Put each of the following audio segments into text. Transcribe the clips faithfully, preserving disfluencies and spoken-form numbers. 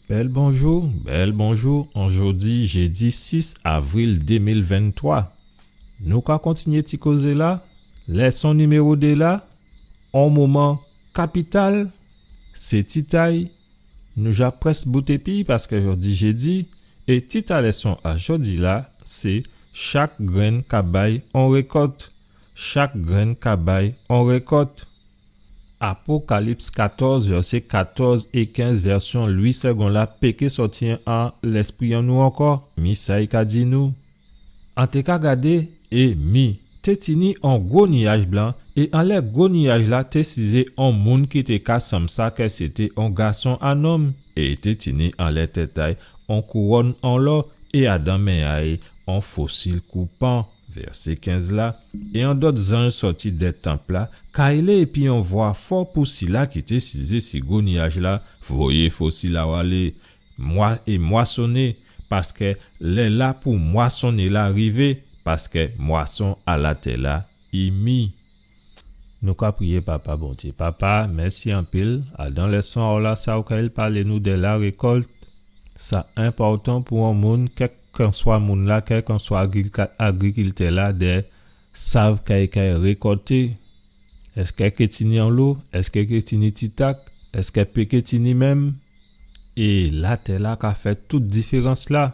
Bèl bonjou, bèl bonjou. An jòdi, jédi sis avril dé mil venntwa. Nou ka kontinyé ti kozé-la. Lèson niméwo dé la, on moman kapital, sé tit a'y. Nou ja près bout épi, paskè jòdi jédi, é tit a lèson a jòdi-la, sé chak grenn ka bay on rékòt. Chak grenn ka bay on rékòt. Apokalips katòz, vèsé katòz é kenz, vèsyon Louis Segond la, péké sòti an lèspri an nou ankò. Mi sa i ka di nou. An té ka gadé, é mi té tini on gwo niyaj blan, é anlè gwo niyaj-la té sizé on moun ki té ka sanm sa kè sété on gason a nonm, é té tini anlè tèt a'y on kouwòn an lò, é adan men a'y on fosil koupan. Vèsé kenz la, é on dòt zanj sòti dè tanp-la, ka rélé épi on vwa fò pou sila ki té sizé si gwo niyaj-la, voyé fosil a'w alé, mwa-, é mwasoné, paskè lè-la pou mwasoné la rivé, paskè mwason a latè-la i mi. Nou ka priyé, Papa Bondyé. Papa, mèsi anpil. Adan lèson a'w la, sa ou ka palé nou dè la rékòlt. Sa enpòtan pou on moun, kèlkanswa moun-la, kèlkanswa agrika-, agrikiltè-la, dè sav kè i kay rékòté. Èskè ké tini anlo? Èskè ké tini titak? Èskè péké tini menm? É latè-la ka fè tout diférans-la.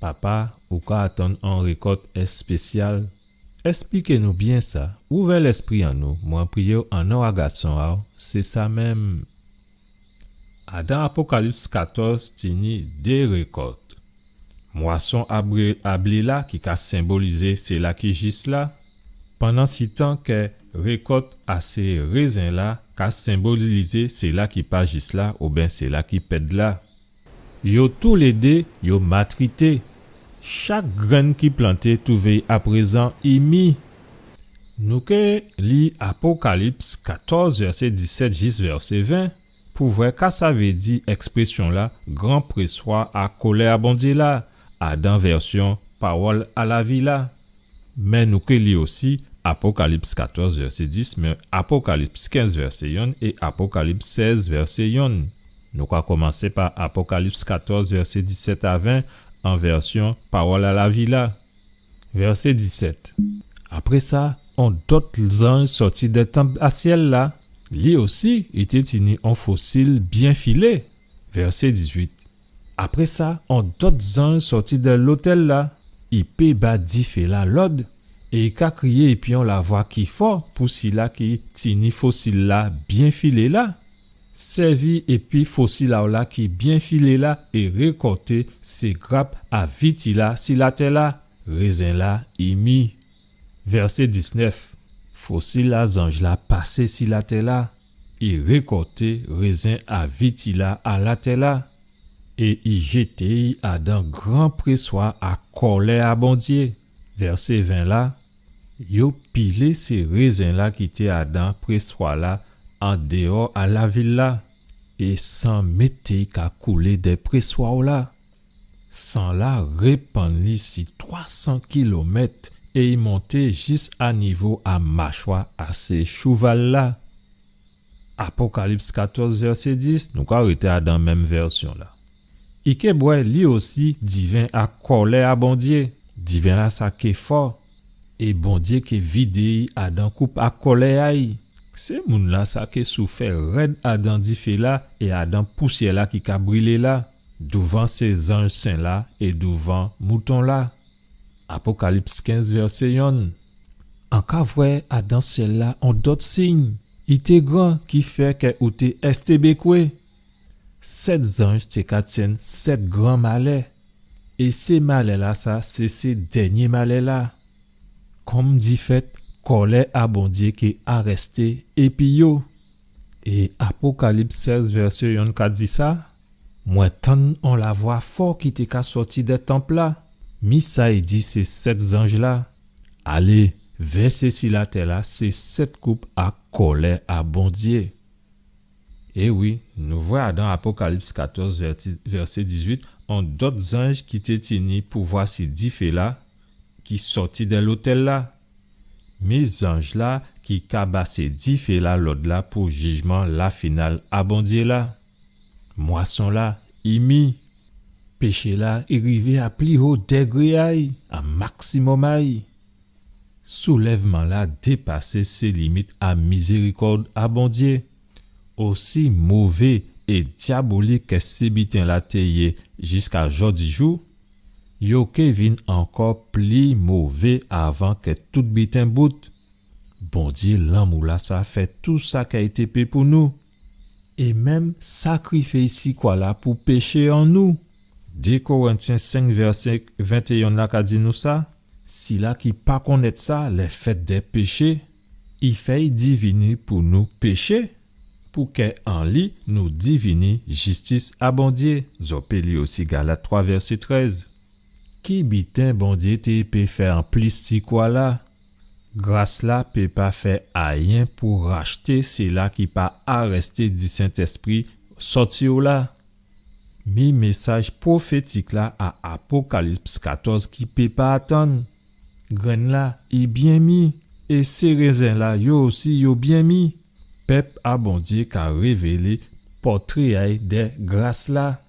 Papa, ou ka atann on rékòt èspésyal. Èspliké nou byen sa. Ouvè lèspri an nou. Mwen priyé'w an non a gason a'w. Sé sa menm. Adan Apokalips katòz tini dé rékòt. Mwason a bré-, a blé-la ki ka senbolizé sila ki jis la. Pandansitan kè rékòt a sé rézen-la ka senbolizé sila ki pa jis la oubyen sila ki pèd la. Yo toulédé, yo matirité. Chak grenn ki planté twouvé aprézan i mi. Nou ké li Apokalips katòz, vèsé disèt jis vèsé ven, pou vwè ka sa vé di èksprésyon-la, gran préswa a kòlè a Bondyé la, adan vèsyon Pawòl a lavi la. Mé nou ké li osi Apokalips katòz vèsé dis, mé Apokalips kenz vèsé yonn é Apokalips sèz vèsé yonn. Nou ka komansé pa Apokalips katòz vèsé disèt a ven an vèsyon Pawòl a lavi la. Vèsé disèt. Apré sa, on dòt zanj sòti dè tanp a syèl-la. Li osi, i té tini on fosil byen filé. Vèsé dizuit. Apré sa, on dòt zanj sòti dè lotèl-la, i pé ba difé-la lòd, é i ka kriyé épi on lavwa ki fò pou sila ki tini fosil-la byen filé la. Sèvi épi fosil a'w la ki byen filé la é rékòté sé grap a viti-la si latè-la, rézen-la i mi. Vèsé disnèf. Fosil a zanj-la pasé si latè-la, i rékòté rézen a viti-la a latè-la, é i jété'y adan gran préswa a kòlè a Bondyé. Vèsé ven la, yo pilé sé rézen-la ki té adan préswa-la andéwò a lavil-la, é san mété'y ka koulé dè préswa-la. San-la répann li si twa san kilomèt é i monté jis a nivo a machwa a sé chouval-la. Apokalips katòz, vèsé dis, nou ka rété adan menm vèsyon-la. I ké bwè li osi diven a kòlè a Bondyé. Diven-la sa ké fò, é Bondyé ké vidé'y adan koup a kòlè a'y. Sé moun-la sa ké soufè rèd adan difé-la é adan pousyè-la ki ka brilé la, douvan sé zanj sen-la é douvan Mouton-la. Apokalips kenz, vèsé yonn. An ka vwè adan syèl-la on dòt sign. I té gran, ki fè kè ou té èstébékwé. Sèt zanj té ka tyenn sèt gran malè. É sé malè-la sa, sé, sé dènyé malè-la. Kòm difèt, kòlè a Bondyé ké arèsté épi yo. É Apokalips sèz, vèsé yonn ka di sa, mwen tann on lavwa fò ki té ka sòti dè tanp-la. Mi sa i di sé sèt zanj-la, alé, vèsé si latè-la sé sèt koup a kòlè a Bondyé. É wi, nou vwè adan Apokalips katòz, vèti-, vèsé dizuit, on dòt zanj ki té tini pouvwa si difé-la, ki sòti dè lotèl-la. Mi zanj-la ki ka ba sé difé-la lòd-la pou jijman lafinal a Bondyé la. Mwason-la i mi. Péché-la i rivé a pli ho dégré a-y, a maksimòm a-y. Soulèvman-la dépasé sé limit a mizérikòd a Bondyé. Osi mové é dyabolik kè sé biten-la té yé jiska jòdijou, yo ké vin ankò pli mové avan kè tout biten bout. Bondyé lanmou-la sa fè tou sa kè i té pé pou nou. É menm sakrifyé si kwa-la pou péché an nou. Dé Korentyen senk vèsé ventéyen la ka di nou sa, sila ki pa konnèt sa, lèfèt dè péché, i fè-y divini pou nou péché, pou kè an li nou divini jistis a Bondyé. Zò pé li osi Galat twa vèsé trèz. Ki biten Bondyé té pé fè anplis si kwa-la? Gras-la pé pa fè ayen pou rachté sila ki pa arèsté di Sentèspri sòti o la. Mi mésaj pwofétik-la a Apokalips katòz ki pé pa atann. Grenn-la i byen mi, é sé rézen-la yo osi yo byen mi. Pèp a Bondyé ka révélé pòtré a-y dè gras-la,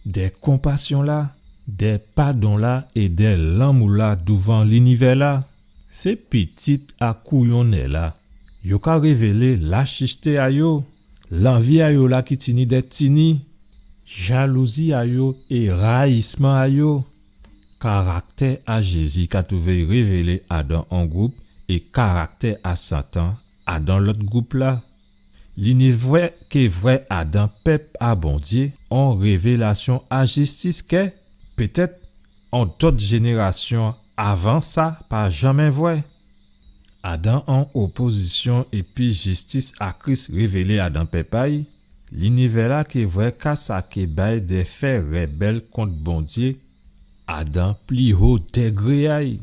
dè konpasyon-la, dè padon-la é dè lanmou-la douvan linivè-la. Sé pitit a kouyonnè-la, yo ka révélé lachicté a yo, lanvi a yo la ki tini dè tini, jalouzi a yo é rayisman a yo. Karaktè a Jézi ka twouvé révélé adan on gwoup é karaktè a Satan adan lòt gwoup-la. Li ni vwè ké vwè adan pèp a Bondyé on révélasyon a jistis kè, pétèt, on dòt jénérasyon avan sa pa janmè vwè. Adan on opozisyon épi jistis a Kris révélé adan pèp a-y, linivè-la ké vwè ka sa ké bay dè fè rèbèl kont Bondyé adan pli ho dégré a-y.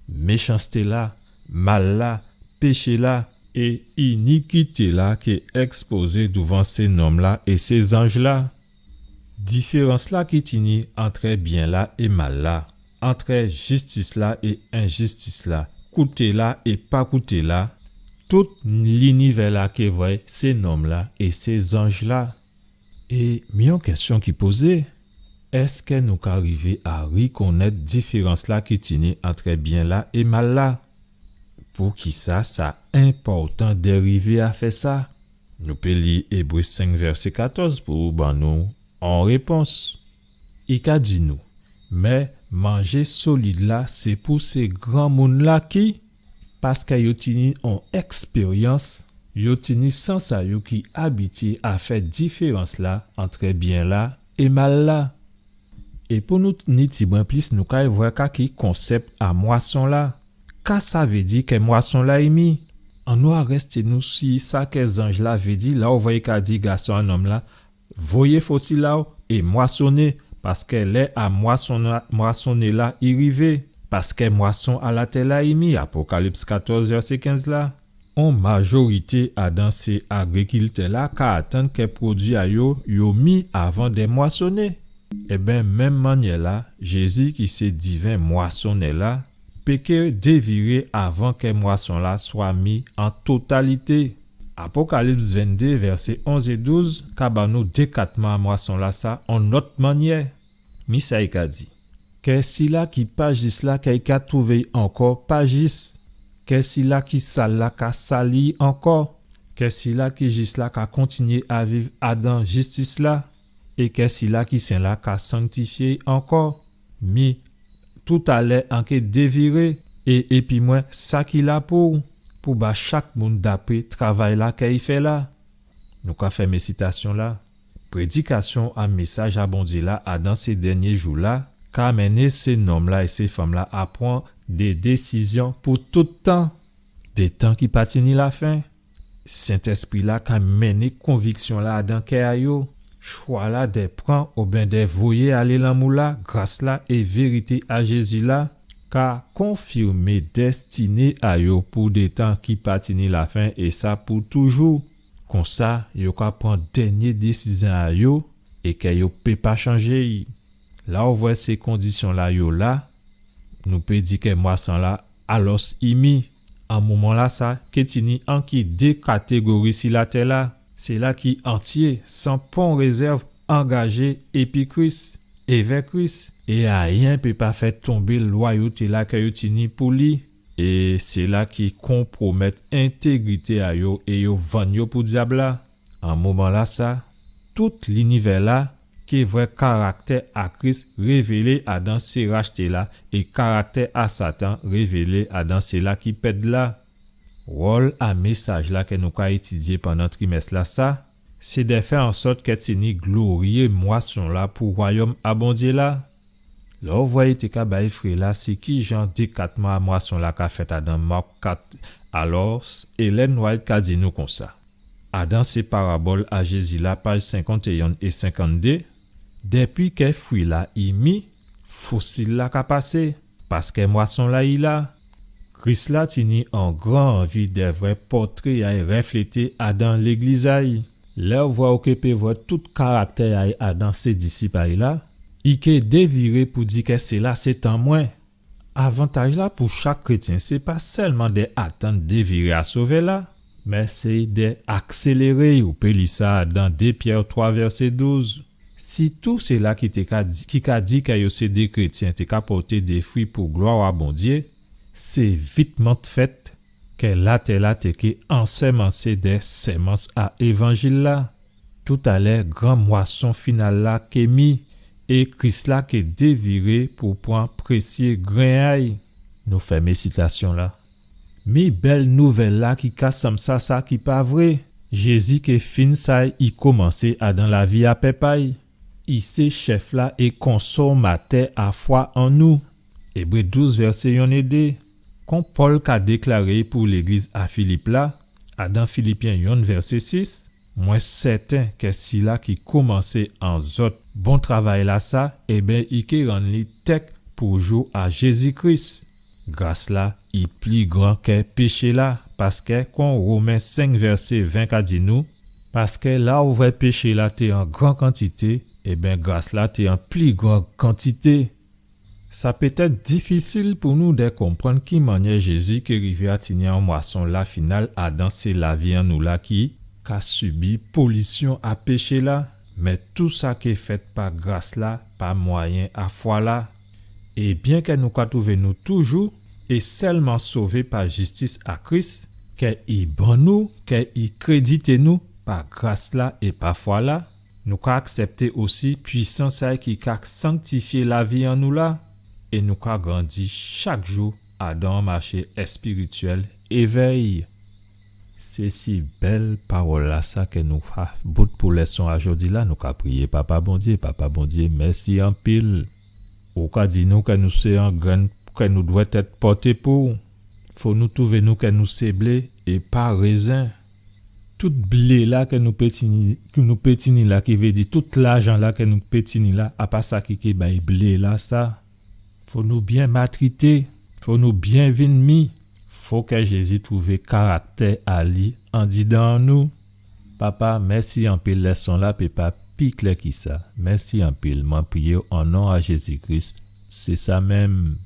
Méchansté-la, mal-la, péché-la é inikité-la ké èkspozé douvan sé nonm-la é sé zanj-la. Diférans-la ki tini antrè byen-la é mal-la, antrè jistis-la é enjistis-la, kouté-la é pa kouté-la, tout linivè-la ké vwè sé nonm-la é sé zanj-la. É mi on kèsyon ki pozé, èskè nou ka rivé a rikonnèt diférans-la ki tini antrè byen-la é mal-la? Poukisa sa enpòtan dè rivé a fè sa? Nou pé li Ébré senk vèsé katòz pou ban nou on répons. I ka di nou, mé manjé solid-la sé pou sé granmoun-la ki, paskè yo tini on èkspéryans, yo tini sans a yo ki abityé a fè diférans-la antrè byen-la é mal-la. É pou nou ni tibwen plis, nou kay vwè ka ki konsèp a mwason-la. Ka sa vé di kè mwason-la i mi? Annou arèsté nou si sa kè zanj-la vé di, la ou vwè i ka di gason a nonm-la, voyé fosil a-w é mwasoné, paskè lè a mwasonna-, mwasoné-la i rivé, paskè mwason a latè-la i mi, Apokalips katòz, vèsé kenz la. On majorité adan sé agrikiltè-la ka atann kè pwodui a yo, yo mi avan dè mwasoné. Ében, menm mannyè-la, Jézi ki sé diven mwasonnè-la, pé ké déviré avan kè mwason-la swa mi an totalité. Apokalips venndé, vèsé onz é douz, ka ban nou dékatman a mwason-la sa on lòt mannyè. Mi sa i ka di. Kè sila ki pa jis la, kè i ka twouvé-y ankò pa jis. Kè sila ki sal la ka sali-y ankò. Kè sila ki jis la ka kontinyé a viv adan jistis-la. É kè sila ki sen la ka sanktifyé-y ankò. Mi, toutalè, an ké déviré, é épi mwen, sa ki la pou, pou ba chak moun dapré travay-la kè i fè la. Nou ka fèmé sitasyon-la. Prédikasyon a mésaj a Bondyé la adan sé dènyé jou-la ka mennen sé nonm-la é sé fanm-la a pran dé désizyon pou tout tan, dé tan ki pa tini lafen. Sentèspri-la ka mennen konviksyon-la adan kè a yo, chwa-la dè pran oben dè voyé alé lanmou-la, gras-la é vérité a Jézi-la, ka konfimé dèstiné a yo pou dé tan ki pa tini lafen, é sa pou toujou. Konsa, yo ka pran dènyé désizyon a yo é kè yo pé pa chanjé-y. La ou vwè sé kondisyon-la yo la, nou pé di kè mwason-la alòs i mi. An moman-la sa, ké tini anki dé katégori si latè-la. Sila ki antyé, san pon rézèv, angajé épi Kris, évè Kris, é ayen pé pa fè tonbé lwayoté-la kè yo tini pou li, é sé la ki konpwomèt entégrité a yo é yo vann yo pou dyab-la. An moman-lasa, tout linivè-la ké vwè karaktè a Kris révélé adan sé rachté-la é karaktè a Satan révélé adan sé la ki pèd la. Wòl a mésaj-la kè nou ka étidyé pandan trimès-lasa, sé dè fè an sòt kè tini gloryé mwason-la pou wayòm a Bondyé la. Lè ou vwè i té ka bay fwi-la, sé ki jan dékatman a mwason-la ka fèt adan Mak kat? Alò, Ellen White ka di nou konsa. Adan sé parabòl a Jézi la, paj senkantéyen é senkanndé, dèpi kè fwi-la i mi, fosil-la ka pasé, paskè mwason-la i la. Kris-la tini on gran anvi dè vwè pòtré a'y rèflété adan légliz a'y. Lè ou vwè ou ké pé vwè tout karaktè a'y adan sé disip a'y la, i ké déviré pou di kè sé la sé tan mwen. Avantaj-la pou chak krétyen, sé pa sèlman dè atann déviré a Sovè-la, mé sé dè akséléré, ou pé li sa dan dé Pyè twa vèsé douz. Si tou séla ki té ka di, ki ka di kè yo sé dé krétyen té ka pòté dé fwi pou glwa a Bondyé, sé vitman fèt kè latè-la té ké ansèmansé dè sèmans a évanjil-la. Toutalè, gran mwason final-la ké mi, é Kris-la ké déviré pou pran présyé gren a'y. Nou fèmé sitasyon-la. Mi bèl nouvèl-la ki ka sanm sa, sa ki pa vré. Jézi ké fin sa i komansé adan lavi a pèp a'y. I sé chèf-la é konsomatè a fwa an nou. Ébré douz, vèsé yonn é dé. Kon Pòl ka déklaré pou légliz a Filip la, adan Filipyen yonn, vèsé sis, mwen sèten kè sila ki komansé an zòt bon travay-lasa, ében, i ké rann li tèk pou jou a Jézi Kris. Gras-la i pli gran kè péché-la, paskè kon Women senk vèsé ven ka di nou, paskè la ou vwè péché-la té an gran kantité, ében, gras-la té an pli gran kantité. Sa pétèt difisil pou nou dè konprann ki mannyè Jézi ké rivé a tini on mwason la final adan sé lavi an nou la ki ka sibi polisyon a péché-la, mé tou sa ké fèt pa gras-la, pa mwayen a fwa-la. É byen kè nou ka twouvé nou toujou é sèlman sové pa jistis a Kris, kè i ban nou, kè i krédité nou pa gras-la é pa fwa-la, nou ka aksèpté osi pwisans sa ki ka sanktifyé lavi an nou la, é nou ka grandi chak jou adan on maché èspirityèl évè'y. Sé si bèl pawòl-lasa kè nou ka bout pou lèson a jòdi-la, nou ka priyé. Papa Bondyé, Papa Bondyé, mèsi anpil. Ou ka di nou kè nou sé on grenn, kè nou dwèt èt pòté pou'w. Fò nou twouvé nou kè nou sé blé é pa rézen. Tout blé-la kè nou pé tini, kè nou pé tini la, ki vé di tout lajan-la kè nou pé tini la, a pa sa ki ké bay blé-lasa. Fò nou byen matrité, fò nou byen vin mi, fò kè Jézi twouvé karaktè a li andidan an nou. Papa, mèsi anpil, lèson-la pé pa pi klè ki sa. Mèsi anpil, mwen priyé'w an non a Jézi Kris. Sé sa menm.